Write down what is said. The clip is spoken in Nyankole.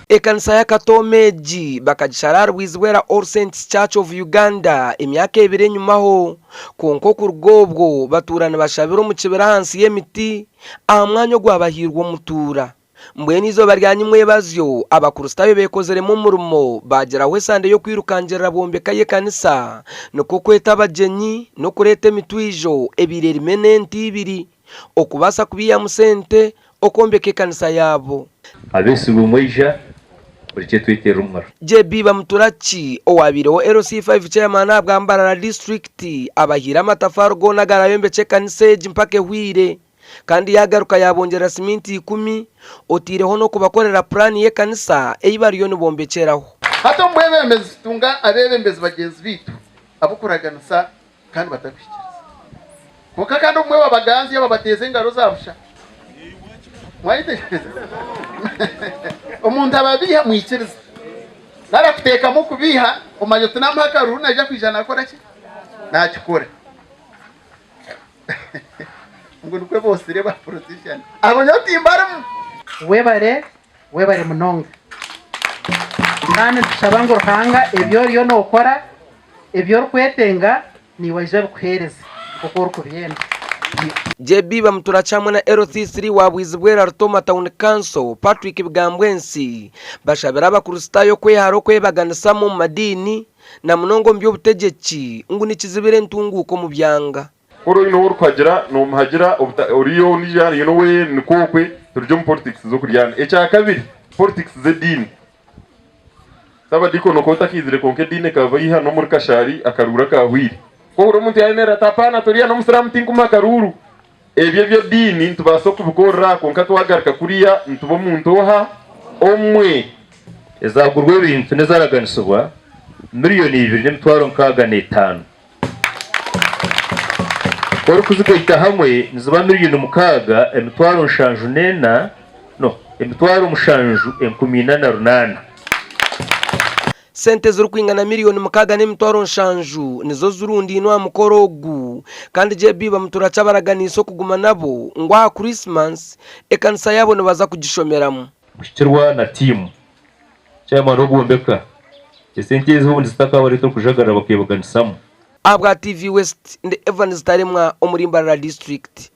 Ekanisa ya Katooma egi bakagishara ahari Bwizibwera All Saints Church of Uganda emyaka ebiri enyimaho kwonka okuruga obwo batuura nibashabira omu kibira ahansi y'emiti aha mwanya ogwabahairwe omutuura. Mbwenu eizooba rya nyimwebazyo Abakristaayo beekoziremu omurimo baagiraho esande y'okwirukangirira bwombeka y'ekanisa nikwo kweta abagyenyi n'okureeta emitwijo ebaire erimu enente ibiri okubaasa kubiihamu sente okwombeka ekanisa yaabo. Abeesigwa mwaija, murekye tweterere omu ngaro. JB Bamuturaki owabaireho LC5 Chairman ahabwa Mbarara District abahaire amatafaari goona agarayombekye ekanisa egi mpaka ehweire kandi yagaruka yabongyerera siminti ikumi oteireho n'okubakorera puraani y'ekanisa ei bariyo nibombekyeraho. Hati omu bwebembezi tutunga abeebembezi bagyenzi baitu ab'okuraganisa kandi batarikuhikiiriza. Kwonka kandi obumwe babaganzya babateeza engaro za busha. Mwayetegyereza? Omuntu ababiiha mwikiriza. Nari akuteekamu okubiiha omanya oti naamuha akaruru naija kwija naakora ki? Naakikora. Ngu nikwo boosire ba politician. Abo nyowe timbarimu. Webare, webare munonga. Kandi nitushaba ngu Ruhanga ebi oriyo nokora, ebi orikwetenga, naiwe aije abikuheereze nk'oku orikubyenda. JB Bamuturaki hamwe na LC3 wa Bwizibwera Rutooma Town Council, Patrick Bigambwensi bashabire abakristaayo kwehara okwebaganisamu omu madiini na munonga omu by'obutegyeki ngu nikizibira entunguuka omu byanga. Ku ori oine ou orikuhagira nomuhagira oriyo ondiijo aine oweye nikwo okwe turugye omu politics z'okuryana. Ekyakabiri politics z'ediini. Sabadikoni okaba otakaizire kwonka ediini ekabaiha n'omuri kashaari akaruuru akahweire. Ku ohurira omuntu yayemerera ati apaana toriya n'omusiraamu tinkumuha karuuru. Ebyo eby'ediini nitubaasa okubikorera aha kwonka twagaruka kuriya nituba omuntu oha? Omwe. Ezaagurwa ebintu n'ezaaraganisibwa miriyoni ibiri n'emitwaro 65. Ku orikuzigaita hamwe niziba miriyoni mukaaga emitwaro nshanju n'ena, no, emitwaro mushanju enkumi ina na runaana. Sente ezirikwingana miriyoni 6 n'emitwaro 7 nizo zirundainwe aha mukoro ogu kandi JB Bamuturaki abaraganiise okuguma nabo ngu aha Christmas ekanisa yaabo nibaza kugishomeramu. Muhikirwa na tiimu. Chairman w'obwombeka. Esente ezi obundi zitakabareetera okujagarara bakebaganisamu. Ahabwa TV West, ndi Evans Taremwa omuri Mbarara District.